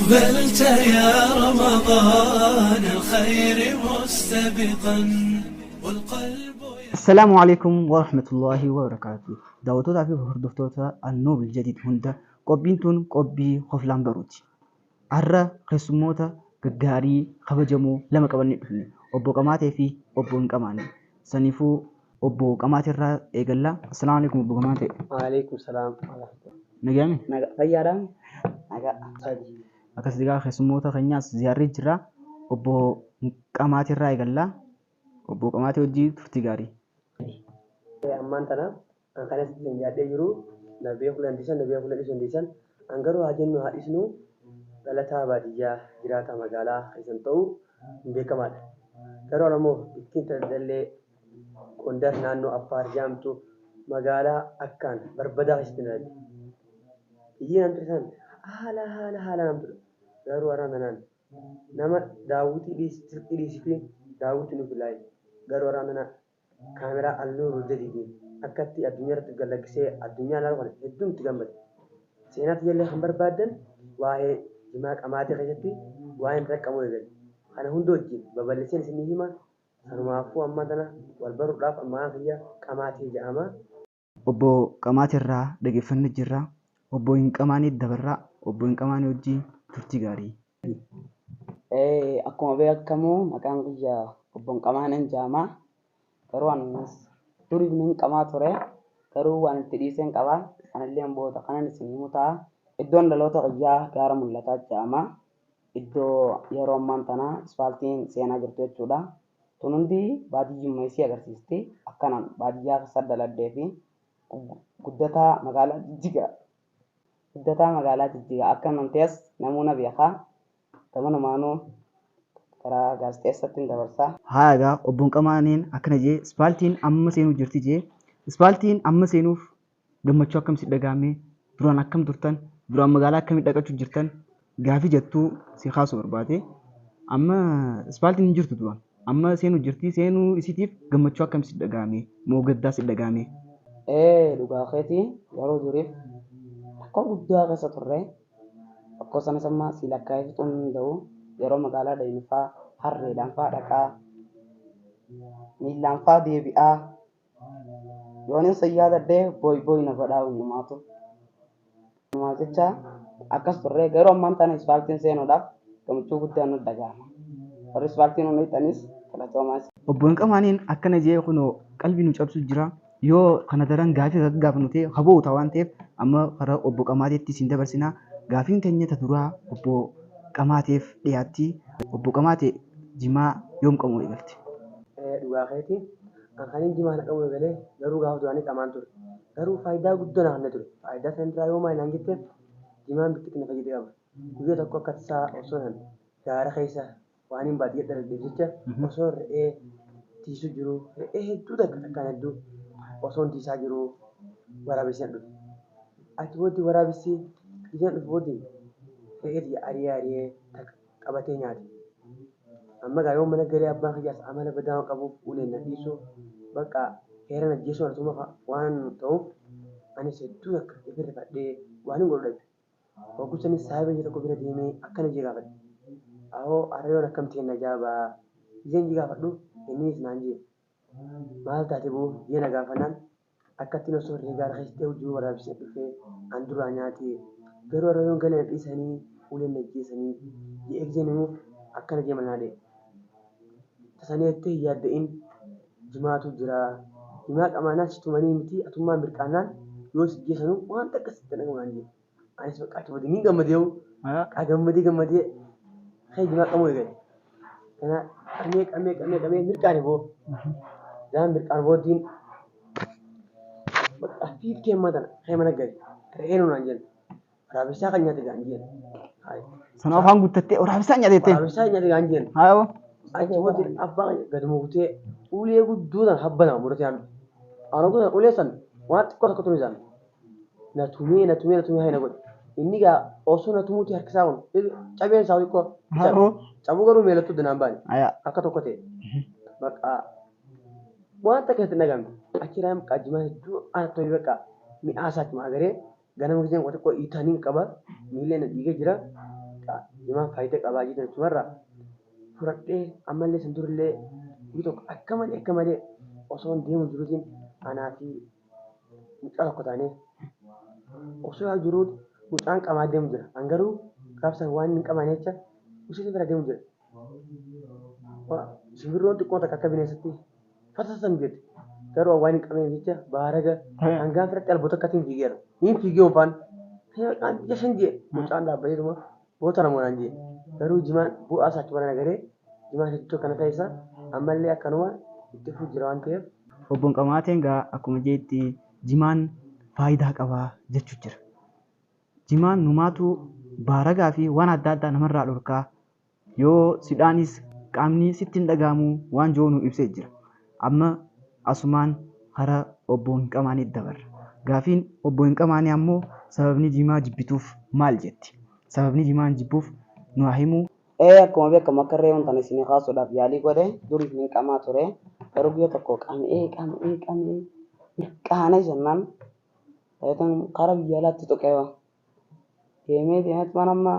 أقبلت يا رمضان الخير مستبقا والقلب. Assalaamu alaikum warahmatullaahi wabarakaatu. Daawwattootaa fi hordoftoota Annuurul Jadiid hunda, qophiin tun qophii Hoflaan Baruuti. Har'a keessummoota gaggaarii kabajamoo lama qabannee dhufne. Obbo Qamaatee fi Obbo Hin Qamaane. Saniifuu Obbo Qamaatee irraa eegalla. Assalaamu alaikum, Obbo Qamaatee. Waalaikum salaam. Nagaami? Nagaa fayyaadhaa? Nagaa. Sadi. Akkas egaa keessummoota keenyaas ziyaarri jira. Obbo Qamaatee irraa eegalla. Obbo Qamaatee wajjin turtii gaarii. Ammaan tana an kanas jaadhee jiru na beekuu dandeessan, na beekuu dhiisuu dandeessan. An garuu haa jennu haa dhiisnu, dhalataa baadiyyaa jiraataa magaalaa keessan ta'uu hin beekamaadha. Garuu an ammoo ittiin tajaajillee Gondar naannoo Affaar jedhamtu magaalaa akkaan barbadaa keessatti dhaladhe. Biyyi nan ture san haala haala haala namtudha. Garuu har'a tanaan nama daawwitii silkii dhiisitii daawwitii nuuf ilaayi. Garuu har'a tana kaameraa Alnuurul Jadiidiin akkatti addunyaa irratti gad lakkisee addunyaa ilaalu kana hedduun itti gammade. Seenaa tiyyallee kan barbaaddan waa'ee jimaa qamaatee keessatti waa'een raqqamuu eegale. Kana hunda wajjin babal'iseen isinii hima. Sanumaafuu amma tana wal baruudhaaf maqaan kiyya Qamaatee jedhama. Obbo Qamaatee irraa dhageeffannee jirra. Obbo Hin Qamaanee dabarraa. Obbo Hin Qamaanee wajjin turtii gaarii. Akkuma beekamu maqaan kiyya Obbo Hin Qamaaneen jedhama. Garuu anis durii nin qamaa ture. Garuu waan itti dhiiseen qaba. Kanallee booda kanan isin himu ta'a. Iddoon dhaloota kiyyaa Gaara Mul'ataa jedhama. Iddoo yeroo ammaan tana ispaaltiin seenaa jirtu jechuudha. Tun hundi baadiyyummaa isii agarsiisti. Akkanaan baadiyyaa keessa dhaladhee fi guddataa magaalaa Jijjigaa. Guddataa magaalaa Jijjigaa akkanan ta'es namuu na beekaa. Gamanumaanuu karaa gaazexeessatti hin dabarsaa. Haa egaa, Obbo Hin Qamaaneen akkana jee, ispaaltiin amma seenuu jirti jee. Ispaaltiin amma seenuuf gammachuu akkam si dhagahame? Duraan akkam turtan? Duraan magaalaa akkamii dhaqachuu jirtan? Gaafii jettuu si kaasuu barbaade. Amma ispaaltiin hin jirtu duraan. Amma seenuu jirti. Seenuu isiitiif gammachuu akkam si dhagahame? Moo gaddaa si dhagahame? Ee, dhugaa keetii, yeroo duriif rakkoo guddaa keessa turre. Rakkoo sanas amma si lakkaa'ee fixuu hin danda'u. Yeroo magaalaa dhayinu fa'aa harreedhaan fa'aa dhaqaa, miillaan fa'aa deebi'aa. Yoonin san yaadadhee booy booy na godhaa hundumaatu. Kanumaa jecha akkas turre. Garuu ammaan tana ispaaltiin seenuudhaaf gammachuu guddaan nu dhagahama. Warri ispaaltii nu hiixanis galatoomaa. Obbo Hin Qamaaneen akkana jee, kunoo qalbii nu cabsu jira. Yoo kana daran gaafii kan gaafannu ta'e haboo ta'a waan ta'eef, amma karaa Obbo Qamaateetti isin dabarsina. Gaafiin keenya ta duraa Obbo Qamaateef dhiyaatti. Obbo Qamaatee, jimaa yoom qamuu eegalte? Dhugaa keeti. An kanin jimaa na qabuu eegalee garuu gaafa duraanii qamaan ture. Garuu faayidaa guddaa naa kennee ture. Faayidaa san irraa yoo maali naan jette, jimaan bikkitti na fayyade qaba. Guyyaa tokko akka tasaa osoo nan gaara keessa waan hin baadiyyaa dhaladheef jecha osoo re'ee tiisuu jiru, re'ee hedduu takka takkaan hedduu osoon tiisaa jiru, waraabessi na dhufe. Achi booddee waraabessi gisee na dhufe booddee re'ee tiyya ari'ee ari'ee takka qabatee nyaate. Amma gaa yoo mana galee abbaan kiyyaas amala badaa waan qabuuf uleen na dhiisu, bakka heera na ajjeesuu na tuma waan ta'uuf, anis hedduu takka ifi rifadhee waan hin godhu dhabe. Hogguu sanis saahiba kiyya tokko bira deemee akkana jee gaafadhe. Ahoo, har'a yoon akkam ta'e na jaabaa? Gizeen jee gaafadhu inninis naan jee. Maal taate boo jee na gaafannaan, akkattiin osoo re'ee gaara keessa ta'uu jiruu waraabessi na dhufee an duraa nyaatee, garuu har'a yoon galee na dhiisanii uleen na ajjeesanii je'ee gizeen himuuf, akkana jee mala naa dha'e. Tasanii jettee hin yaadda'in, jimaatu jira. Jimaa qamaanaan si tumanii miti, atummaan mirqaannaan yoo si ajjeesanuu waan takka sitti hin dhagahamu naan jee. Anis bakka achi booda ni gammadee, qaa gammadee gammadee kee jimaa qamuu eegale. Kana qamee qamee qamee qamee mirqaane boo. Jaan mirqaan booddiin bakka fiitkee ammaa tana kee mana gale. Re'ee nuu naan jenna. Waraabessaa kan nyaate gaan jeen. Sana afaan guuttattee waraabessaa nyaatettee. Waraabessaa nyaate gaan jeen. Haa. Achi booddee abbaan gaduma kutee ulee guddoo tan habba nama muratee aan dhufe. Aan guddoo ulee san waan xiqqoo tokko ture isaan. Na tumee na tumee na tumee hayna godhe. Inni gaa osoo na tumuuti harki isaa kun cabeen isaa xiqqoo. Haa. Cabuu garuu meelattuu danaan baane. Ayaa. Akka tokko ta'e. Bakka waan takka itti dhagamne. Achirraa bakka jimaa hedduu ana tole, bakka mi'aa isaa achuma agaree ganama giseen qote xiqqoo itanii qaba. Miillee na dhiigee jira. Jimaan faayidaa qabaa jedhan achumarraa fudhadhee ammallee san durillee guyyaa tokko akka malee osoo hin deemu jiruutiin anaa fi mucaa tokko taanee osoo yaa jiruu mucaan qamaa deemu jira. An garuu gaafsan waan hin qabane jecha ishee bira deemu jira. Simbirroon xiqqoon takka akka bineensatti fasasan jette. Garuu waan hin qabneef jecha baaraga hangaan firatti alboota akkatiin fiigeera. Niin fiigee ofaan maqaan jashan jee mucaan dhaabbateetuma boota namoonaan jee. Garuu jimaan bu'aa isaa achuma nagaree jimaan hedduu akkana keessa ammallee akkanuma itti fufuu jira waan ta'eef. Obboon Qamaateen gaa akkuma jeetti jimaan faayidaa qabaa jechuu jira. Jimaan numaatu baaragaa fi waan adda addaa namarraa dhorkaa yoo sidhaanis qaamni sitti hin dhaga'amu waan jiru nu ibsee jira. Amma asumaan hara obbo hin qamaanii dabarra. Gaafiin obbo hin qamaanii ammoo sababni jimaa jibbituuf maal jetti? Sababni jimaan jibbuuf nu haa himuu. Akkuma beekamu akka reemuun tana isinii kaasuudhaaf yaalii godhe duriif hin qamaa ture. Garuu guyyaa tokko qam'ee qam'ee qam'ee mirqaanee jennaan karaa biyya alaatti tuqee deemee deemeet mana amma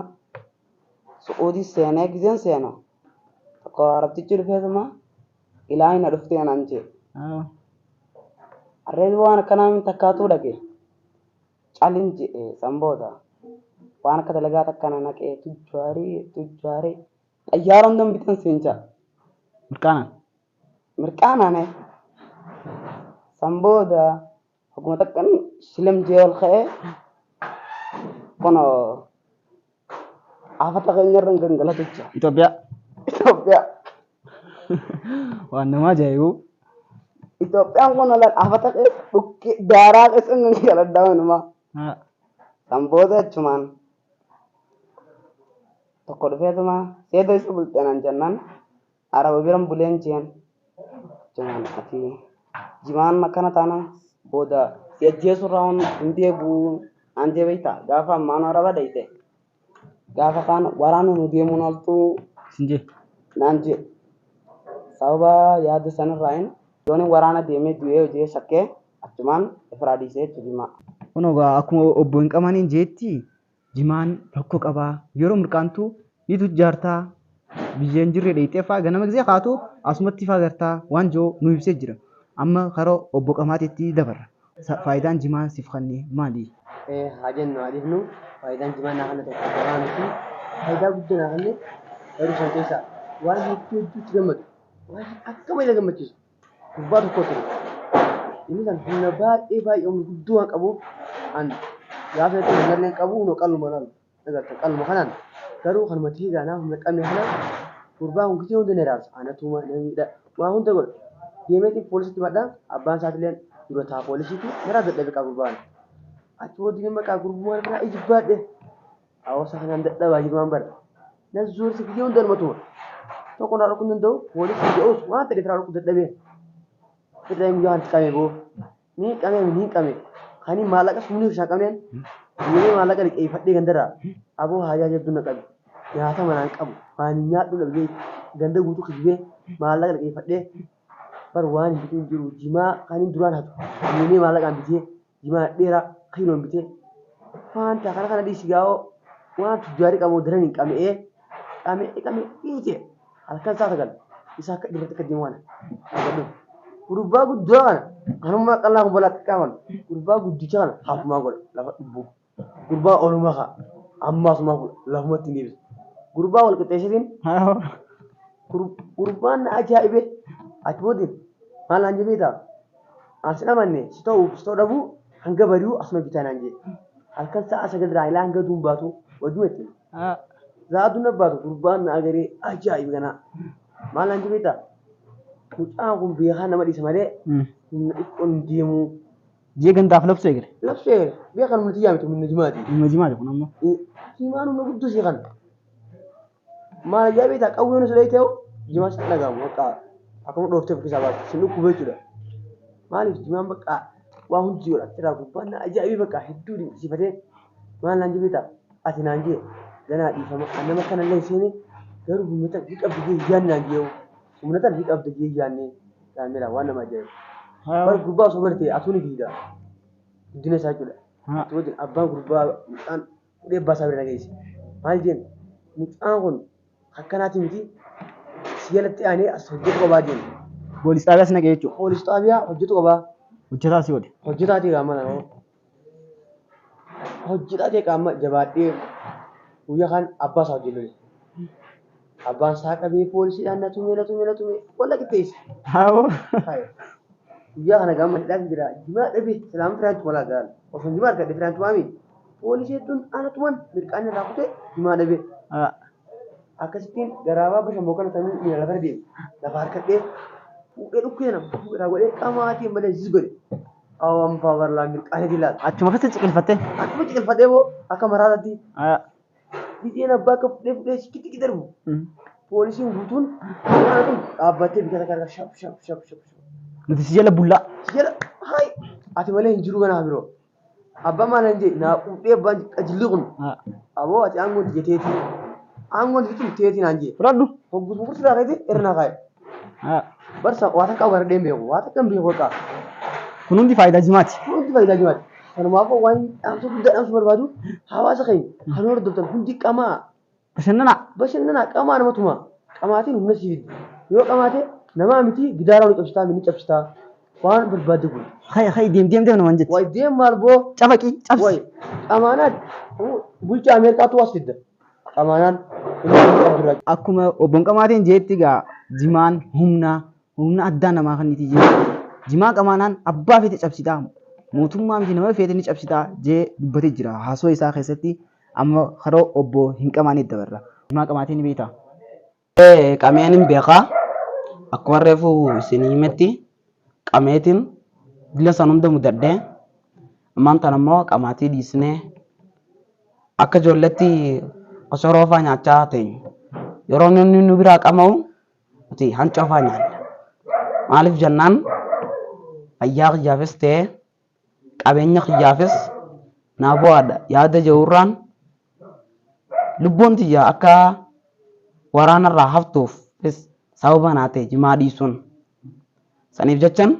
Su'uudii seenee gizeen seenu tokko arabtichi dhufeetuma ilaahi na dhuftee naan jee. Harreen waan akkanaa min takkaatuu dhage calin jedhe san booda waan akka dalagaa takka na naqee tujjaarii tujjaarii xayyaara hundan bitan siin jaa. Mirqaanaan. Mirqaanaane san booda hogguma takkan shilim jee ol ka'ee kunoo afata keenya irra gangalatu jira. Itoophiyaa. Itoophiyaa. Waan nama ajaa'ibu. Itoophiyaan kun olan afata keessa dhukkee daaraa keessa gangaladhaa wanumaa. San booda achumaan tokko dhufeetuma seeta isa bulteenaan jennaan araba biran buleen jeen achumaan ati jimaan akkana taana booda si ajjeesurraa hin deebi'u aan jee beektaa gaafa ammaan araba dhayite gaafa kaan waraana nu deemuun oltuu Sin jee. naan jee sababa yaada sanirraa hin yoon waraana deemee du'ee hojii shakkee achumaan ifraa dhiisee jechuudha jimaa. Kunoo gaa akkuma obbo hin qamaniin jeetti jimaan rakkoo qabaa yeroo mirqaantu ni tujjaartaa biyyeen jirre dheeyxee fa'aa ganama gisee kaatu asumatti fa'aa gartaa waan jiru nu ibsee jira. Amma karaa obbo Qamaatiitti dabarra. Faayidaan jimaa siif kenne maali? Haa jennu haa dhiifnu faayidaan jimaa naa kanna tokko gabaa miti. Faayidaa guddaa naa kanne garuu san keessaa waan hedduu hedduutti gammadu waan akka malee gammachiisu gubbaa tokko ture. Inni kan humna baay'ee baay'ee humna guddoo waan qabuuf an gaafa itti humna illee qabu humna qal'uma lalu agarta qal'uma kanaan garuu kanuma ta'ee gaanaa humna qabne kanaan gurbaan kun gisee hunda ni raabsa anatuma namiidha waan hunda godha deemeetiin poolisitti madha abbaan isaatiillee dura taa poolisiitti naraa dadhabe qaba gurbaan achi booddee maqaa gurbaan biraa ijibbaadhe hawaasa kanaan dadhabaa jiru waan bara na zoorsi gisee hunda dhumatuma tokko naa dhukuu danda'u poolisii jedhus waan fedhe biraa dhukuu dadhabee Fedha guyyaa kanatti qabee boo ni qabee ni qabee kan maallaqa sumni bishaan qabneen deemee maallaqa liqeeffadhee gandarraa aboo haajaa jabduu na qabe nyaata manaan qabu waan nyaadhu dhabee ganda guutuu kijibee maallaqa liqeeffadhee bar waan hin bitin jiru jimaa kan hin duraan hatu deemee maallaqaan bitee jimaa dheeraa kiiloon bitee faanta kana kana dhiisi gaa'oo waan tujjaarii qabu daran hin qabee qabee qabee dhiite halkan isaa sagal isaa akka dhiirratti akka deemu kana agadhu. Gurbaa guddaa kana anummaa qal'aa kun balaa xiqqaa kana gurbaa guddicha kana hafumaa godha lafa dhubbuu gurbaa olumaa ka'a ammaasumaa fuudha lafumatti hin deebisa gurbaa wal qixxeessitiin gurbaan na ajaa'ibe achi booddee maal naan jedhee ta'a an sin amanne si ta'uuf si ta'uu dhabuu hanga bari'uu asuma bitaa naan jedhe halkan sa'a sagal irraa ilaa hanga aduun baatu wajjuma ittiin sa'a aduun baatu gurbaan na agaree ajaa'ibe kana maal naan jedhee ta'a mucaan kun beekaa nama dhiisa malee humna xiqqoon hin deemu. Jee gandaaf labsuu eegale. Labsuu eegale. Beekan humna xiyyaa miti humna jimaati. Humna jimaati kun ammoo. Jimaan humna guddoo ishee kana. Maal ajaa'iba beektaa qawween osoo dhayitee jimaan sitti dhaga'amu bakka akkuma dhooftee of keessaa baatu sin dhukkuba jechuudha. Maaliif jimaan bakka waa hundi godha achirraa gubbaan na ajaa'ibe bakka hedduu dinqisiifatee maal naan jee beektaa ati naan jee ganaa dhiifama an nama kana illee seene garuu humna tan hin qabdu jee yaadne naan jee humna tan hin qabdu jee yaadne gaamela waan nama ajaa'ibu. Bar gurbaa osoo barte atuu ni fiida guddina isaa jechuudha. Ati wajjin abbaan gurbaa mucaan fuudhee abbaa isaa bira na geesse. Maal jeen Mucaan kun akkanaati miti si jalatti aanee as hojjetu qabaa deemu. Poolis xaabiyaa si naqe jechuudha. Poolis xaabiyaa hojjetu qabaa. Hojjetaa si godhe. Hojjetaa ta'e qaama nama. Hojjetaa ta'e qaama jabaadhee guyyaa kaan abbaa isaa hojii lole. Abbaan isaa qabee poolisiidhaan na tume na tume na tume walla qixxeesse. Haawoo. Guyyaa kana gama hidhaan jira. Jimaa dhabe silaama firaan tuma laa gaala. Osoo jimaa argadhe firaan tumaami. Poolisii hedduun ana tuman mirqaan irraa kutee jimaa dhabe. Akkasittiin garaabaa bashammoo kana samii miila lafa deeme. Lafa harkadhee fuudhee dhukkee nama fuudhee godhee qamaatiin malee zis godhe. Awwaan faabarlaa mirqaan ilaala. Achuma keessa ciqilfattee. Akkuma ciqilfadhee boo akka maraatatti Bideen abbaa akka fudhee fudhee sikitti darbu. Poolisiin guutuun waan kun dhaabbattee bika takka irra shap shap shap shap. Nuti si jala bullaa. Si jala hayi ati malee hin jiru kanaa biroo. Abbaan maal hin jee naa quudhee abbaan qajilli kun aboo ati aangoon tiyya teetii aangoon tiyya tun teetii naan jee. Fudhadhu. Hoggus murtii irraa keete irra naa kaaye. Barsa waa takka baradhee hin beeku waa takka hin beeku bakka. Kun hundi faayidaa jimaati. Kun hundi faayidaa jimaati. Kanumaafuu waan dhaamsa guddaa dhaamsuu barbaadu hawaasa keenya kan hordoftan hundi qamaa Bashannanaa. bashannanaa qamaa nama tumaa qamaatiin humna sii fiddi yoo qamaate namaa miti gidaaraa ni cabsitaa ni cabsitaa waan barbaadde kun Hayi hayi deem deem deem namaan jetti. way deem maal boo Cafaqii cabsi. way qamaanaan bulchaa Ameerikaatu as fidda qamaanaan inni qabdu Akkuma obboon Qamaateen jeetti egaa jimaan humna humna addaa namaa kenniti jee. Jimaa qamaanaan abbaa feete cabsitaa mootummaa miti nama feete ni cabsitaa jee dubbatee jira haasoo isaa keessatti amma karoo obbo hin qamaanee dabarra. Jimaa qamaatee ni beektaa? Qameen hin beekaa. Akkuma reefu isin himetti qameetiin dila san hunda mudadhee ammaan tan ammoo qamaatii dhiisnee akka ijoolletti kosoroo faa nyaachaa teenyu. Yeroo namni nu biraa qama'u nuti hancoo faa nyaanna. Maaliif jennaan fayyaa kiyyaafis ta'ee qabeenya kiyyaafis naa bu'aadha yaada jedhurraan lubbuun tiyya akka waraanarraa haftuufis sababa naa ta'e jimaa dhiisuun. Saniif jechan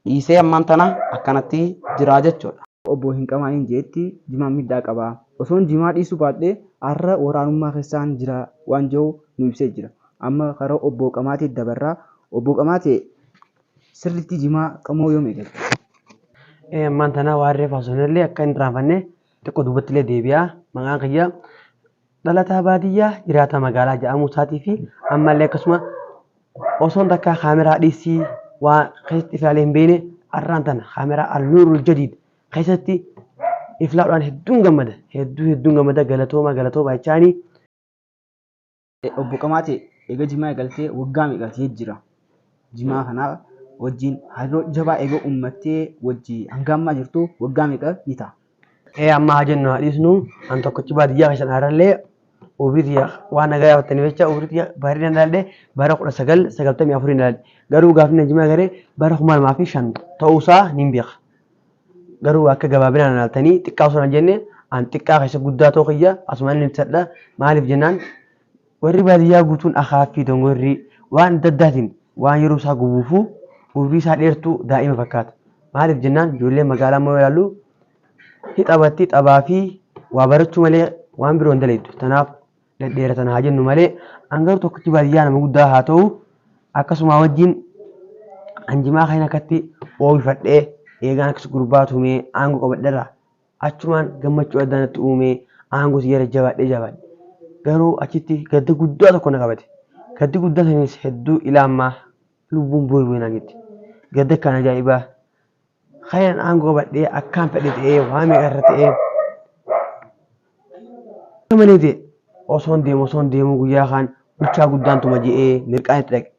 dhiisee ammaan tana akkanatti jiraa jechuudha. Obbo hin qamaaniin jeetti jimaan miidhaa qaba. Osoon jimaa dhiisuu baadhee har'a waraanummaa keessaan jira waan jedhu nu ibsee jira. Amma karaa obbo Qamaatee dabarraa. Obbo Qamaatee sirriitti jimaa qamoo yoom eegalte? Ammaan tana waan reefu haasofnellee akka hin irraanfanne xiqqoo duubatti illee deebi'a. Maqaan kiyya dhalataa baadiyyaa jiraataa magaalaa jedhamuu isaatii fi ammallee akkasuma osoon takkaa kaameraa dhiisii waa keessatti iflaalee hin beekne har'aan tana kaameraa Alnuurul Jadiid keessatti iflaadhaan hedduun gammada. Hedduu hedduun gammada galatooma galatooma jechaanii. Obbo Qamaatee eega jimaa eegaltee waggaa meeqa ta'ee jira? Jimaa kana wajjin hariiroo jabaa eega uummattee wajji hanga ammaa jirtu waggaa meeqa ni ta'a? Ee amma haa jennu haa dhiisnu an tokkichi baadiyyaa keessan haarallee umrii tiyya waan nagaa gaafattaniif jecha umrii tiyya bareedaan dhaladhe bara 1994 dhaladhe garuu gaafni jimaa garee bara 2005 ta'uusaa niin beeka. Garuu akka gabaabinaan ilaaltanii xiqqaa osoo hin jenne an xiqqaa keessa guddaa ta'uu kiyya asumaan ibsadha. Maaliif jennaan warri baadiyyaa guutuun akaaffii dongorrii waan adda addaatiin waan yeroo isaa gubuufuu umrii isaa dheertuu daa'ima fakkaata. Maaliif jennaan ijoollee magaalaa immoo yoo ilaallu ni taphatti taphaa fi waa barachuu malee waan biroo hin dalaydu. Tanaaf dhedheeratan haa jennu malee an garuu tokkichi baadiyyaa nama guddaa haa ta'u akkasuma wajjin an jimaa kan akkatti oofifadhee eegaan akkas gurbaa tumee aangoo qabadherra achumaan gammachuu addaa natti uumee aangoo tiyya jabaadhee jabaadhe garuu achitti gadda guddaa tokko na qabate gaddi guddaa sanis hedduu ilaa ammaa lubbuun booyi booyi naan jetti gadda akkaan ajaa'ibaa kanan aangoo qabadhee akkaan fedhe ta'ee waa meeqa irra ta'ee akka malee ta'e osoon deemu osoon deemu guyyaa kaan bulchaa guddaan tuma je'ee mirqaan itti dhaqe.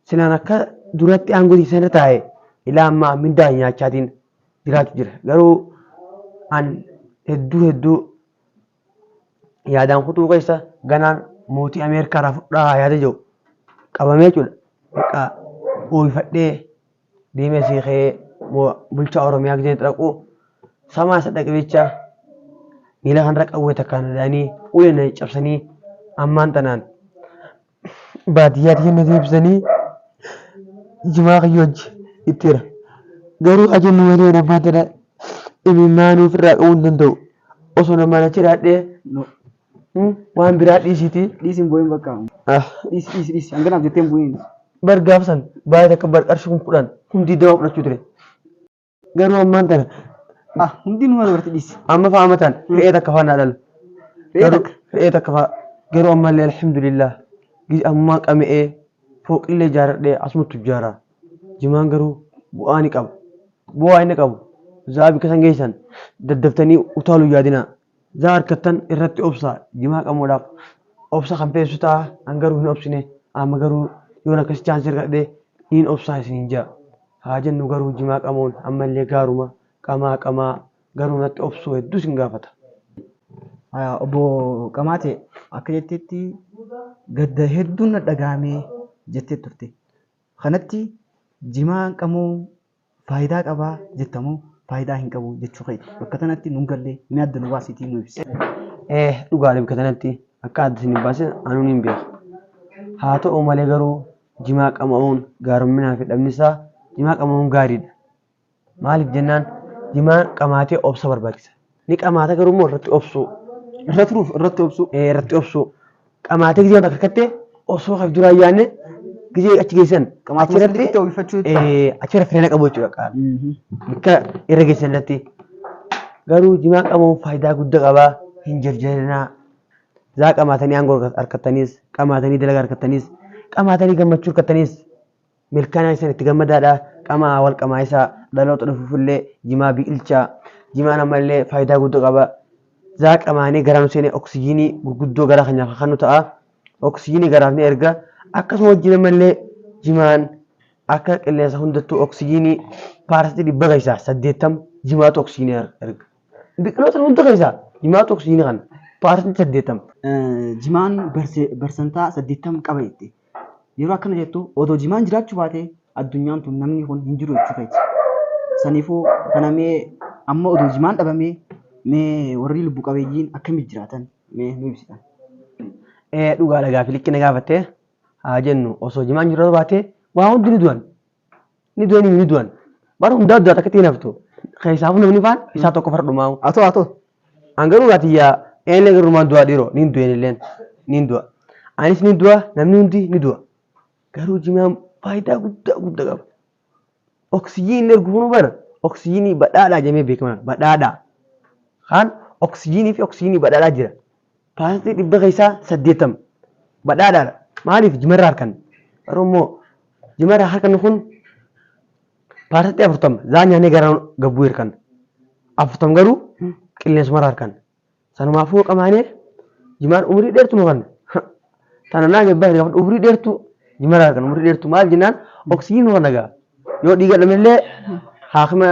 Silaan akka duratti aangoo sana irra taa'e ilaa ammaa mindaa nyaachaatiin jiraatu jira. Garuu an hedduu hedduu yaadaan kutuu keessa ganaan mootii Ameerikaa irraa fudhaa yaada jiru qabamee jechuudha. Bakka ooyifadhee deemee asii ka'ee bulchaa Oromiyaa gisee dhaqu samaa isa dhaqe jecha miila kanarra qawwee takkaan dhadhanii ulee na cabsanii ammaan tanaan baadiyyaatti kenna deebisanii jimaa kiyya hojii ittiira. Garuu ajannu malee ammaan tana imimmaan ofirraa qabuu hin danda'u. Osoo namaan achi jiraadhee No. waan biraa dhiisiitii. Dhiisi hin boo'in bakka. Dhiisi dhiisi dhiisi. Hanganaaf jettee hin boo'in. Bar gaafa san baay'ee takka bar qarshii 10,000 20,000 fudhachuu ture. Garuu ammaan tana Ah, hundi numa dabarti dhiisi. Amma fa'a mataan re'ee takka fa'a naa dhala. Re'ee Garuu takka. re'ee takka fa'a garuu ammallee alhamdulillah ammaa qama'ee fooqillee ijaaradhee asumatti ijaaraa. Jimaan garuu bu'aa ni qaba. Bu'aa inni qabu zaa bikka san geessan daddaftanii utaaluu hin yaadinaa. Zaa harkattan irratti obsaa jimaa qamuudhaaf obsa kan feessu ta'a an garuu hin obsine amma garuu yoon akkasi chaansii argadhe niin obsaa isiniin ja'a. Haa jennu garuu jimaa qamuun ammallee gaaruma qamaa qamaa garuu natti obsuu hedduu isin gaafata. Haya obbo Qamaate akka jettetti gadda hedduun na dhaga'ame jettee turte. Kanatti jimaan qamuu faayidaa qabaa jetta moo faayidaa hin qabu jechuu keeti. Bakka tanatti nun galle mee adda nu baasiitii nu ibsi. Ee dhugaadha bakka tanatti akka adda isin hin baasin anuu niin beeka. Haa ta'u malee garuu jimaa qama'uun gaarumminaa fi dhabni isaa jimaa qama'uun gaariidha. Maaliif jennaan jimaan qamaatee obsa barbaachisa. Ni qamaata garuu immoo irratti obsuu. Irra turuuf irratti obsuu. Ee irratti obsuu. Qamaatee gizee bakka kattee osoo kan duraa yaanne gizee achi geessan. Qamaatuma Achirratti sirriitti hojjechuu jechuudha. ee achirra fireena qabu jechuudha qaama. Bakka irra geessan irratti. Garuu jimaa qamuun faayidaa guddaa qaba. Hin jarjarinaa. Zaa qamaatanii aangoo harkattaniis, qamaatanii dalagaa harkattaniis, qamaatanii gammachuu harkattaniis milkaa'ina keessan itti gammadaadha. Qamaa wal qamaa isaa dhaloota dhufuufillee jimaa biqilchaa. Jimaan ammallee faayidaa guddaa qaba. Zaa qamaanii garaa nu seenee oksijiinii gurguddoo garaa keenyaaf kan nu ta'a. Oksijiinii garaaf ni erga. Akkasuma wajjin ammallee jimaan akka qilleensa hundattuu oksijiinii 80% jimaatu oksijiinii erga. Biqiloota hunda keessaa jimaatu oksijiinii kana 80%. Jimaan barsantaa 80 qaba jette. Yeroo akkana jettu odoo jimaan jiraachuu baate addunyaan tun namni kun hin jiru jechuu keeti. Saniifuu kana mee amma odoo jimaan dhabamee mee warri lubbu qabeeyyiin akkamitti jiraatan mee nu ibsitan. Ee dhugaadha gaaffii likkii na gaafatte haa jennu osoo jimaan jiraachuu baate waa hundi ni du'an. Ni du'an ni du'an. Bara hundaa du'aa takka ittiin haftu. Keessaafuu namni faan isaa tokko fara dhumaa'u. Atoo atoo. An garuu gaatiyyaa eelee garuu maan du'aa dhiiroo niin du'een illeen niin du'a. Anis niin du'a namni hundi ni du'a. Garuu jimaan faayidaa guddaa guddaa qaba. Oksijiinii ergu kun bara oksijiinii badhaadhaa jedhamee beekama badhaadhaa. Kaan oksijiinii fi oksijiinii badhaadhaa jira. 80% badhaadhaadha. Maaliif jimarraa harkan? Garuu immoo jimarraa harkan kun 40% zaa nyaannee garaan gabbuu hirkan. 40 garuu qilleensumarraa harkan. Sanumaafuu qamaanee jimaan umurii dheertu nu kanna. Tana naa gabbaa gaafa umurii dheertu jimarraa harkan umurii dheertu maal jennaan oksijiin nu kanna gaa. Yoo dhiiga dhabnellee haakima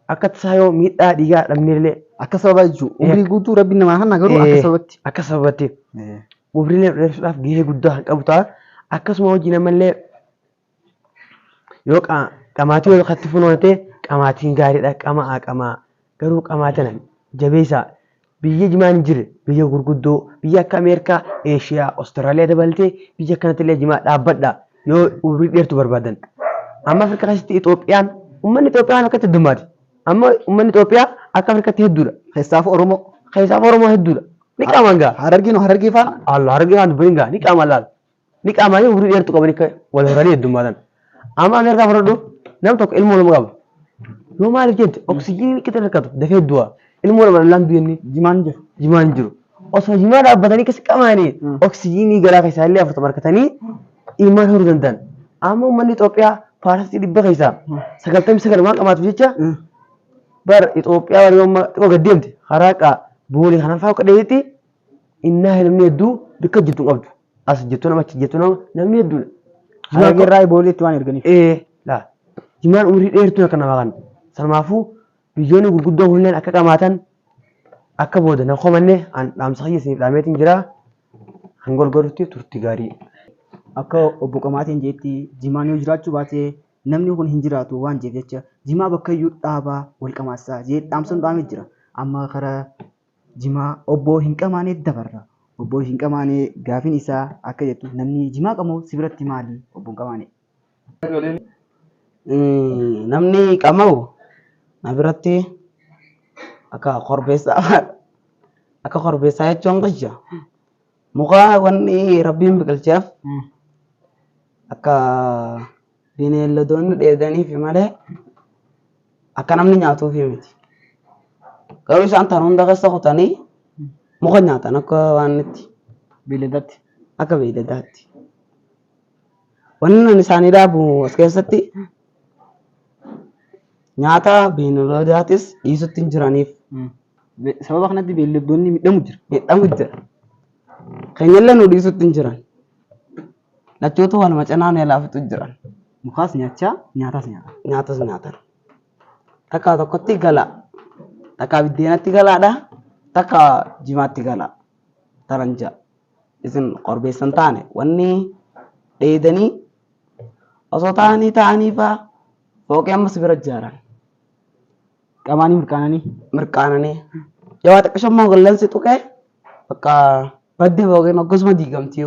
akka tasaa yoo miidhaa dhiigaa dhabnellee Akka sababaa jechuun umrii guutuu rabbiin namaa kenna garuu akka sababatti. Akka sababatti umriilee dheersuudhaaf gahee guddaa kan qabu ta'a. Akkasuma hojii namallee yoo qamaatii yoo katti funoonate qamaatiin gaariidha qama'aa qamaa garuu qamaa tana jabeessaa biyya jimaan hin jirre biyya gurguddoo biyya akka Ameerikaa, Eeshiyaa, Awustiraaliyaa dabalatee biyya akkanatti illee jimaa dhaabbadha yoo umrii dheertu barbaadan. Amma Afrikaa keessatti Itoophiyaan uummanni Itoophiyaan akkatti heddummaati. Amma uummanni Itoophiyaa akka Afrikaatti hedduudha. Keessaafuu Oromoo. Keessaafuu Oromoo hedduudha. Ni qaamaan gaa. Harargeen harargee faana. Allah harargee faana dubbatiin gaa ni qaamaan laala. Ni qaamaanii umurii dheertu qabanii akka wal horanii heddummaatan. Amma Ameerikaa fudhadhu nam tokko ilmoo lama qaba. Yoo maaliif jette oksijiinii qixa rakkatu dafee du'a. Ilmoo lama dhallaan du'e inni. Jimaan hin jiru. Jimaan hin jiru. Osoo jimaa dhaabbatanii keessa qamaanii oksijiinii garaa keessaa illee 40 argatanii ilmaan horuu danda'an. Amma uummanni Itoophiyaa 99% waan qabaatuuf jecha bar Itoophiyaa warri amma xiqqoo gad deemte karaa qaa boolee kanaan fa'aa akka dheedetti innaa namni hedduu bikka jirtu hin qabdu. As jettu nama achi jettu nama namni hedduudha. Jimaan Harargee irraa booleetti waan erganiif. Ee laa jimaan umurii dheertuu akka namaa kana. Sanumaafuu biyyoonni gurguddoo kunneen akka qamaatan akka booda na komanne an dhaamsa kiyya isiniif dhaameetiin jira. Hanga wal garuutti turtii gaarii. Akka obbo Qamaatiin jeetti jimaan yoo jiraachuu baate namni kun hin jiraatu waan jeef jecha jimaa bakka iyyuu dhaabaa wal qamaasisaa jee dhaamsa nu dhaamee jira. Amma karaa jimaa obbo hin qamaanee dabarra. Obbo hin qamaanee gaafiin isaa akka jettu namni jimaa qamu si biratti maali obbo hin qamaanee? Namni qama'u na biratti akka korbeessa afaadha. Akka korbeessaa jechuun kiyya. Muka wanni Rabbiin biqilcheef akka bineeldoonni dheedaniif malee akka namni nyaatuuf miti. Garuu isaan tan hunda keessa kutanii muka nyaatan akka waan itti Beelladatti. akka beeyladaatti. Wanni ani isaanii dhaabu as keessatti nyaata beeyladaatis dhiisutti hin jiraniif Sababa kanatti beeyladoonni miidhamu jira. Miidhamu jira. Keenyallee nu dhiisutti hin jiran. Lachuutu waluma cinaa nu laafitu jiran. Mukaas nyaachaa nyaataas nyaata. Nyaatas nyaatan. Takka tokkotti gala. Takka biddeenatti galaadha. Takka jimaatti gala. Tanan ja'a. Isin korbeessan taane wanni dheedanii osoo taa'anii taa'anii faa fooqee ammas bira ijaaran. Qamaanii mirqaananii. Mirqaananii. Yoo waa xiqqisho immoo qilleensi tuqee bakka baddi fooqeen akkasuma diigamti.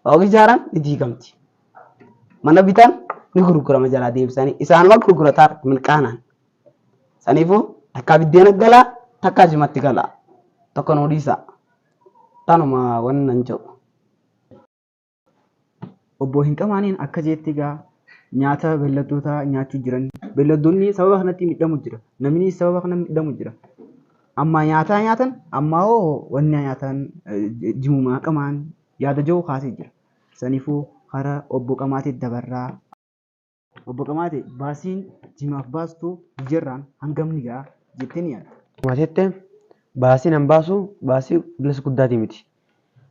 Fooqii ijaaran ni diigamti. Mana bitan ni gurgurama jalaa deebisanii isaanuma gurgurataa mirqaanaan. Saniifuu takkaa biddeena galaa takkaa jimatti galaa. Tokko nuu dhiisaa. Tanuma wanni nan jedhu. Obbo Hinqamaaniin akka jeetti egaa nyaata beelladootaa nyaachuu jiran. Beelladonni sababa kanatti miidhamu jira. Namni sababa kana miidhamu jira. Ammaa nyaataa nyaatan ammaa hoo wanni nyaatan jimumaa qamaan yaada jiru kaasee jira. Saniifuu karaa obbo Qamaatee dabarraa. Obbo Qamaatee baasiin jimaaf baastu guyyaarraan hangam ni ga'a jettee ni yaadda? Qamateette baasiin an baasu baasii bilis guddaatii miti.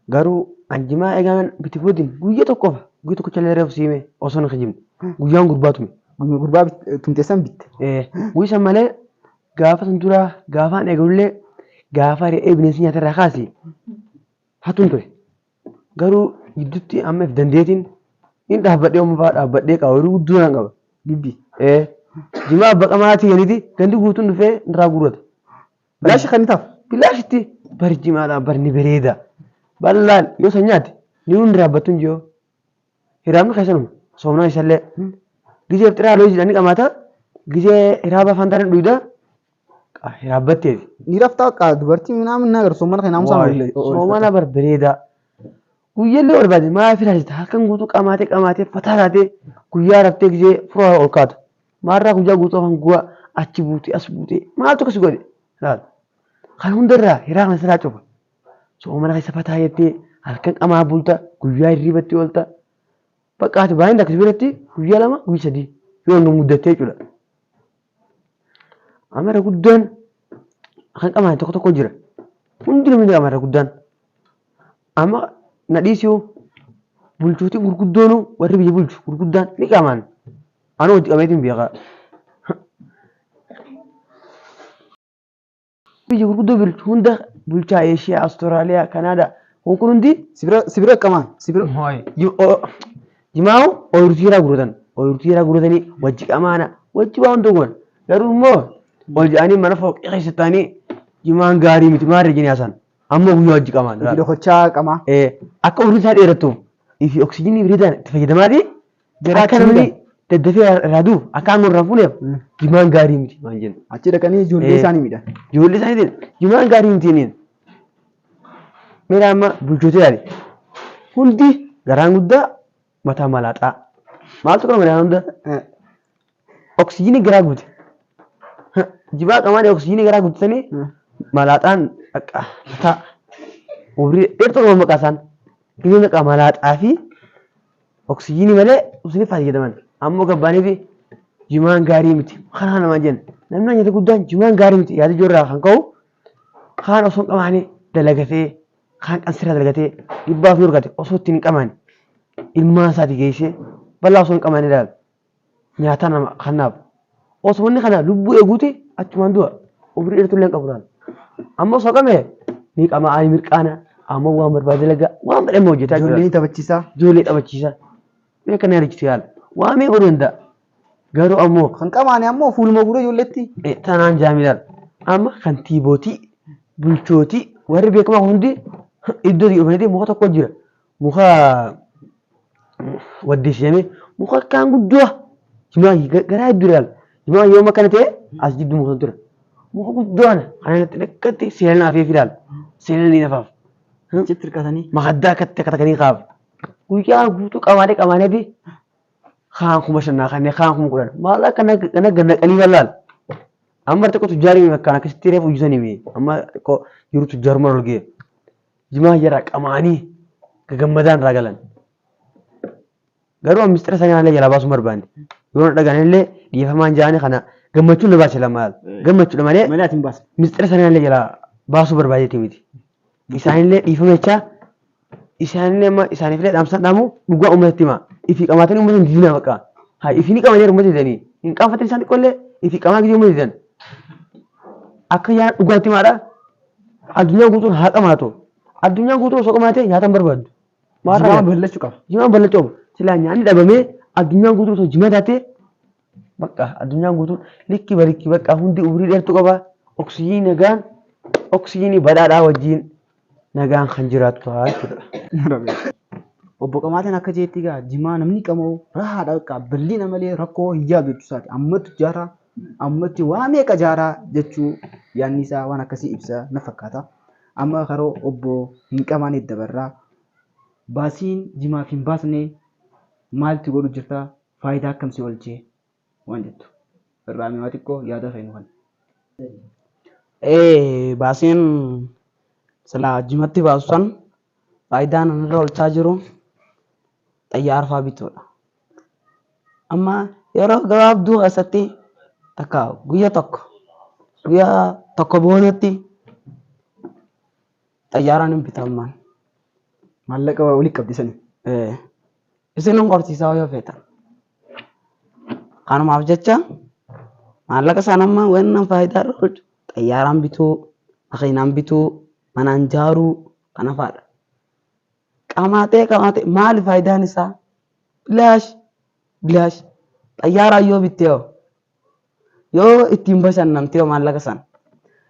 Garuu an jimaa egaan biti boodin guyya tokko qofa guyya tokkicha illee reefu siime osoo hin kijibne guyyaan gurbaa tume. Gurbaa tumteessan bitte. Guyya san malee gaafa san duraa gaafaan eegalullee gaafa re'ee bineensi nyaata irraa kaasi hatuun ture. Garuu gidduutti amma if dandeetiin hin dhaabbadhee amma fa'aa dhaabbadhee qaba yeroo guddoo naan qaba. Gibbii. Ee jimaa abba qamaatii ganiiti gandi guutuun dhufee irraa guurrata. Bilaashi kan taaf. Bilaashitti bari jimaadhaan bari ni bareeda. Bal'aan yoo san nyaate ni hundi dhaabbattu hin jiru. Hiraabni keessanuma soomnaa isallee. Gizee ifxiraa loojii jedhanii qamaata. Gizee hiraaba afaan taanee dhuyda. Hiraabbatteeti. Ni raftaa akka dubartii minaamin naa garuu soomana kan naamusaan Waay, soomana bar bareedaa. Guyyallee barbaade maaf ilaalchita halkan guutuu qamaatee qamaatee fataa taatee guyyaa raftee gizee furaa ol kaatu. Maarraa guyyaa guutuu afaan guwaa achi buutee as buutee maaltu akkas godhe laal. Kan hundarraa hiraa kana sirraa cufa. Soomana keessa fataa jettee halkan qamaa bulta guyyaa hirribatti oolta. Bakka ati baay'een akkas biratti guyyaa lama guyyaa sadii yoo hanga muddattee jechuudha. Amara guddaan kan qamaan tokko tokko jira. Hundi namni qama irra guddaan. Amma na dhiisuu bulchootiin gurguddoonuu warri biyya bulchu gurguddaan ni qamaan. Anuu hojii qabeetiin beekaa. Biyya gurguddoo bulchu hunda bulchaa Eeshiyaa, Awustiraaliyaa, Kanaadaa kun kun hundi Sibira qamaan sibira. Jimaa'u ooyiruu irraa guuratan. Ooyiruu irraa guuratanii wajji qamaana wajji waa hunda goona. Garuu immoo ol jedhanii mana fooqii keessa taa'anii jimaan gaarii miti maarree jedhanii haasa'an. Ammoo guyyaa wajji qamaan. Hojii dhokochaa qamaa. Akka umriin isaa dheerattuuf fi oksijiinii bareedaan itti fayyadamaatii Jaraa akka namni daddafee irraa du'u akka aangoo irraa fuuneef jimaan gaarii miti maal jenna. Achi dhaqanii ijoollee isaanii miidhan. Ijoollee isaaniitiin jimaan gaarii miti jenneen. Meeraa amma bulchoota ilaali. Hundi garaan guddaa mataa malaaxaa. Maaltu qaba mataa hunda? Oksijiinii garaa guute. Jimaa qamaan oksijiinii garaa guutisanii malaaxaan bakka mataa umrii dheertuu qaba maqaa isaan. Gizee maqaa malaaxaa fi oksijiinii malee oksijiinii fayyadaman. Ammoo gabbaanii fi jimaan gaarii miti. Kanaa namaa jenna. Namni nyaata guddaan jimaan gaarii miti yaada ijoorraa kan ka'u kaan osoo hin qamaane dalagatee kaan qansirraa dalagatee dhibbaaf yoo argate osoo ittiin hin qamaane ilmaan isaati geessee bal'aa osoo hin qamaane ilaala. Nyaataa nama kanaaf osoo inni kana lubbuu eeguuti achumaan du'a umrii dheertuu illee hin qabu laala. Amma osoo qame ni qamaa ni mirqaana amma waan barbaade dalagaa waan fedhe hojjetaa jira. Ijoollee taphachiisaa. Ijoollee taphachiisaa. Mee kana yaadachiisu yaala. Waa mee godhuu danda'a. Garuu ammoo Kan qamaane ammoo fuuluma guuree ijoolleetti. Tanaan jaamilaal. Amma kantiibootii, bulchootii, warri beekamaa hundi iddoo dhufaniiti muka tokko jira. Muka waddeessi jedhamee muka akkaan guddaa jimaa garaa hedduu ilaala. Jimaa yoo akkana ta'e as jidduu muka ture. Muka guddaan kana natti dhaqqatti seenaa fi filaal. Seenaa ni nafaaf. Achitti hirkatanii. Makaddaa akkatti akka takkanii kaaf. Guyyaa guutuu qamaanee qamaaneeti kaan 5,000 kanneen kaan 10,000. Maal akka kana gannaqanii laal. Amma xiqqoo tujjaarii akkaan akkasitti reefu hojjetanii mee amma xiqqoo jiru tujjaarummaan ol ga'e. Jimaa jara qamaanii gagammadaan irraa galan. Garuu amma mistira isaanii illee jalaa baasuu barbaanne. Yoo na dhagaan illee dhiifamaan jaanii kana gammachuun na baase lama. Gammachuudha malee Malee ati hin baasne. Mistira isaanii illee jalaa baasuu barbaadeeti miti. Isaanillee dhiifama jechaa isaanillee amma isaaniifillee dhaamsaan dhaamu dhugaa uummatatti hima. Ifii qamaatanii uummata hin didinaa bakka. Haa ifii ni qabanii uummata didanii. Hin qaanfatan isaan xiqqoollee ifii qamaa gisee uummata didan. Akka yaa dhugaatti himaadha. Addunyaan guutuun haa qamaatu. Addunyaan guutuun osoo qamaatee nyaata hin barbaaddu. Maal Jimaa irraa bal'achuu qaba. Jimaan bal'achuu qaba. Silaa nyaanni dhabamee addunyaan guutuun osoo jimaa taatee bakka addunyaan guutuun likki balikki bakka hundi umrii dheertuu qaba. Oksijiinii nagaan oksijiinii badhaadhaa wajjin nagaan kan jiraatu ta'a jechuudha. Obbo Qamaatiin akka jeetti egaa jimaa namni qama'u rahaadha bakka bal'ina malee rakkoo hin yaadu jechuu isaati. Ammatti jaaraa ammatti waa meeqa jaaraa jechuu yaadni isaa waan akkasii ibsa na fakkaata. Amma karoo obbo hin qamaaniif dabarraa baasiin jimaaf hin baasne maalti godhu jirta faayidaa akkam si oolchee waan jettu irraa mee waa xiqqoo yaada kee nu kenni. Ee baasiin silaa jimatti baasu san faayidaan ani irra oolchaa jiru xayyaara fa'aa bituudha. Amma yeroo gabaabduu keessatti takka guyya tokko guyyaa tokko boodatti xayyaaraan hin bitammaan. Maallaqa walitti qabdi sani. Ee isin hin qorsiisaa yoo feetan. Kanumaaf jecha maallaqa sana amma wannan faayidaa irra oolchu xayyaaraan bituu, makiinaan bituu, manaan jaaruu kana fa'aadha. Qamaatee qamaatee maali faayidaan isaa? Bilaash bilaash xayyaaraan yoo bitte hoo yoo ittiin bashannante hoo maallaqa sana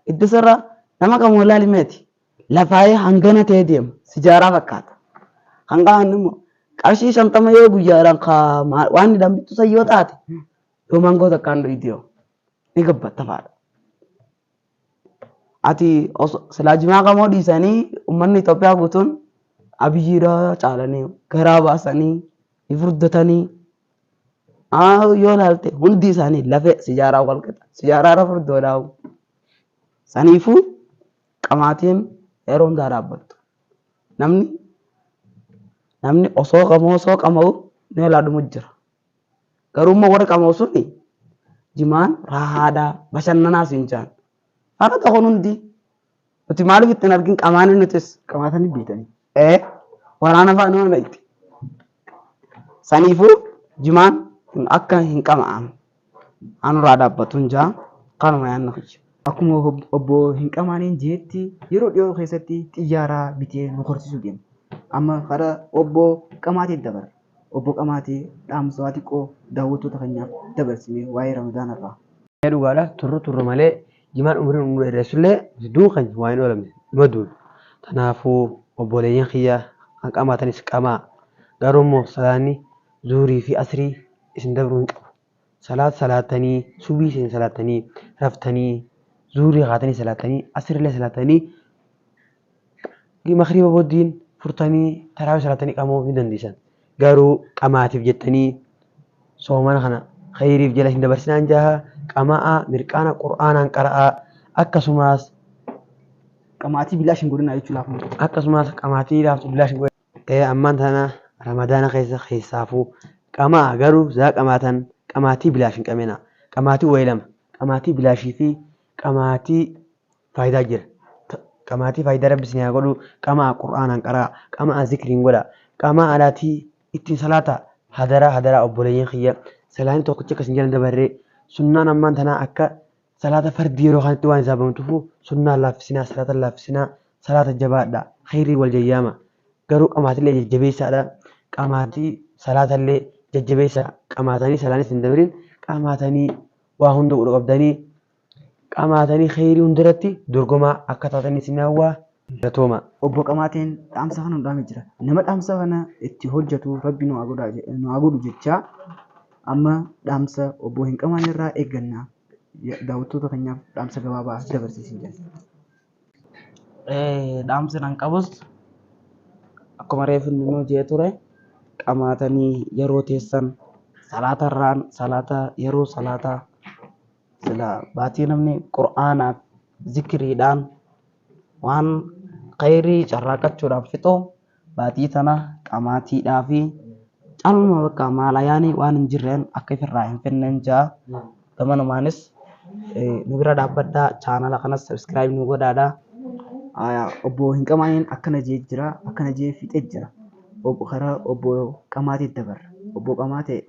itti sirra nama qamoo ilaali meeti lafaayee hangana ta'ee deema sijaaraa fakkaata. Kan qaban immoo qarshii 50 yoo guyyaadhaan ka waan hidhaan bittu san yoo taate yoo maangoo takkaan dhuydi yoo ni gabbatta fa'aadha. Ati silaa jimaa qamoo dhiisanii uummanni Itoophiyaa guutuun Abiyyiidha caalanii garaa baasanii ni furdatanii yoo ilaalte hundi isaanii lafee sijaaraa wal qixa sijaaraa irra furdoodhaa. Saniifuu qamaatiin yeroo hundaa dhaabbattu. Namni namni osoo qamoo osoo qama'u ni olaa dhumu jira. Garuu immoo warri qama'u suni jimaan raahaadhaa bashannanaas hin jaan. Har'a tokkoon hundi nuti maaliif ittiin argin qamaanii nutis. Qamaatanii beektanii. Ee waraana fa'a nama beekti. Saniifuu jimaan akka hin qama'amne anurraa dhaabbatu hin jaa kanuma yaadni kiyya. Akkuma obbo hin qamaaneen jeetti yeroo dhiyoo keessatti xiyyaara bitee nu horsiisuu deema. Amma karaa obbo Qamaatee dabarra. Obbo Qamaatee dhaamsa waa xiqqoo daawwattoota keenyaaf dabarsine waa'ee Ramadaana irraa. Ee dhugaadha turru turru malee jimaan umriin nu dheeressullee duun keenya waa hin oolamne numa duuna. Kanaafuu obboleeyyan kiyya kan qamaatanis qamaa garuu immoo salaanni zuhurii fi asrii isin dabruu hin qabu. Salaat salaattanii subii isin salaattanii raftanii zuhurii kaatanii salaattanii asriillee salaattanii makriiba booddiin furtanii taraawii salaatanii qamoo ni dandeessan. Garuu qamaatiif jettanii soomana kana khayriif jala hin dabarsinaan jaha qama'aa mirqaana qur'aanaan qara'aa akkasumas Qamaatii bilaash hin godhinaa jechuu laafuma. Akkasumas qamaatii laaftu bilaash hin godhinaa. Ammaan tana ramadaana keessa keessaafuu qama'a garuu zaa qamaatan qamaatii bilaash hin qaminaa. Qamaatii wayi lama qamaatii bilaashii fi qamaatii faayidaa jira. Qamaatii faayidaa rabbi isin haa godhu qama'a qur'aanaan qara'a qama'a zikriin godha qama'a alaatii ittiin salaata hadaraa hadaraa obboleeyyan kiyya salaanni tokkichi akka isin jala dabarree sunnaan ammaan tanaa akka salaata fardii yeroo kanatti waan hisaabamtufu sunnaan laaffisinaa salaata laaffisinaa salaata jabaadha kheyrii wal jayyaama garuu qamaatillee jajjabeessaadha qamaatii salaatallee jajjabeessa qamaatanii salaanis hin dabrin qamaatanii waa hunda godhu qabdanii qamaatanii kheyrii hundarratti dorgomaa akka taatanii isin hawwaa galatooma. Obbo Qamaateen dhaamsa kana nu dhaame jira. Nama dhaamsa kana itti hojjetu Rabbi nu haa godhu jechaa amma dhaamsa obbo hin qamaane irraa eegganna. Daawwattoota keenyaaf dhaamsa gabaabaa dabarsiisin jenna. Dhaamsi nan qabus akkuma reefu inni nuu jee ture qamaatanii yeroo teessan salaata irraan salaata yeroo salaataa sila baatii namni qur'aanaaf zikriidhaan waan khayrii carraaqachuudhaan fixu baatii tana qamaatiidhaa fi caaluma bakka maalayaanii waan hin jirreen akka ifirraa hin finneen jaa gamanumaanis nu bira dhaabbadhaa chaanala kanas subscribe nu godhaadhaa. Obbo Hinqamaaniin akkana jee jira, akkana jee fixee jira. Karaa obbo Qamaatee dabarra. Obbo Qamaatee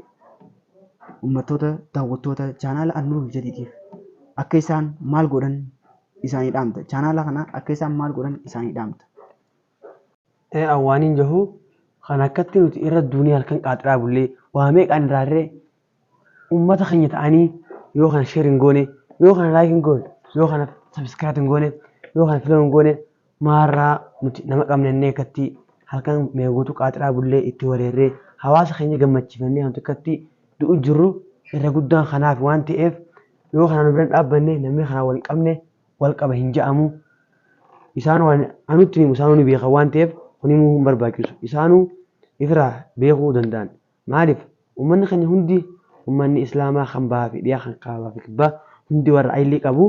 uummattoota daawwattoota chaanaala Annuur Jadiitiif akka isaan maal godhan isaanii dhaamta. Chaanaala kana akka isaan maal godhan isaanii dhaamta. Awwaaniin jahu kan akkatti nuti irra duunee halkan qaaxiraa bullee waa meeqaan irraarree uummata keenya ta'anii yoo kana share hin goone, yoo kana like hin goone, yoo kana subscribe hin goone, yoo kana follow hin goone maarraa nuti nama qabnannee akkatti halkan meeguutu qaaxiraa bullee itti wareerree hawaasa keenya gammachiifannee wanti akkatti du'u jirru irra guddaan kanaaf waan ta'eef yoo kana nu bira dhaabbanne namni kana wal qabne wal qaba hin je'amu. Isaan waan anutti himu isaanuu ni beekan waan ta'eef kun himuu hin barbaachisu. Isaanuu ifirraa beekuu danda'an. Maaliif uummanni keenya hundi uummanni islaamaa kan bahaa fi dhiyaa kan kaabaa fi kibbaa hundi warra ayilii qabu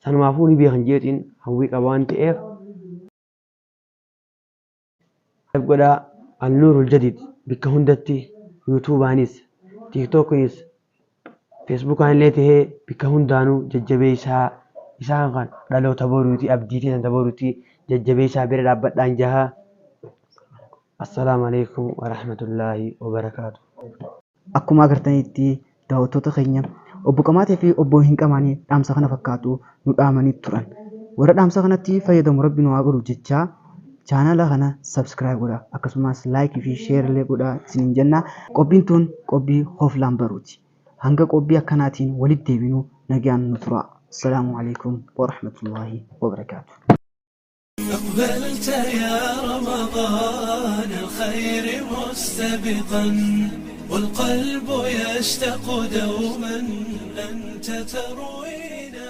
sanumaafuu ni beekan jeetiin hawwii qaba waan ta'eef. Godhaa Alnuurul Jadiid bakka hundatti yuutuubaanis tiiktookiinis feesbuukaan illee ta'ee bakka hundaanuu jajjabeessaa isaan kan dhaloota boruuti abdii teessan boruuti jajjabeessaa bira dhaabbadhaan jaha. Assalaamu alaikum warahmatullaahi wabarakaatu. Akkuma agartanitti daawwattoota keenya obbo Qamaatee fi obbo Hinqamaanii dhaamsa kana fakkaatu nu dhaamanii turan. Warra dhaamsa kanatti fayyadamu rabbi nu haa godhu jechaa chaanala kana subscribe godhaa akkasumas like fi share illee godhaa isiniin jenna. Qophiin tun qophii hoflaan baruuti. Hanga qophii akkanaatiin walitti deebinu nagaan nu tura. Assalaamu alaikum warahmatullaahi wabarakaatu. أقبلت يا رمضان الخير مستبقا والقلب يشتاق دوما أنت تروينا.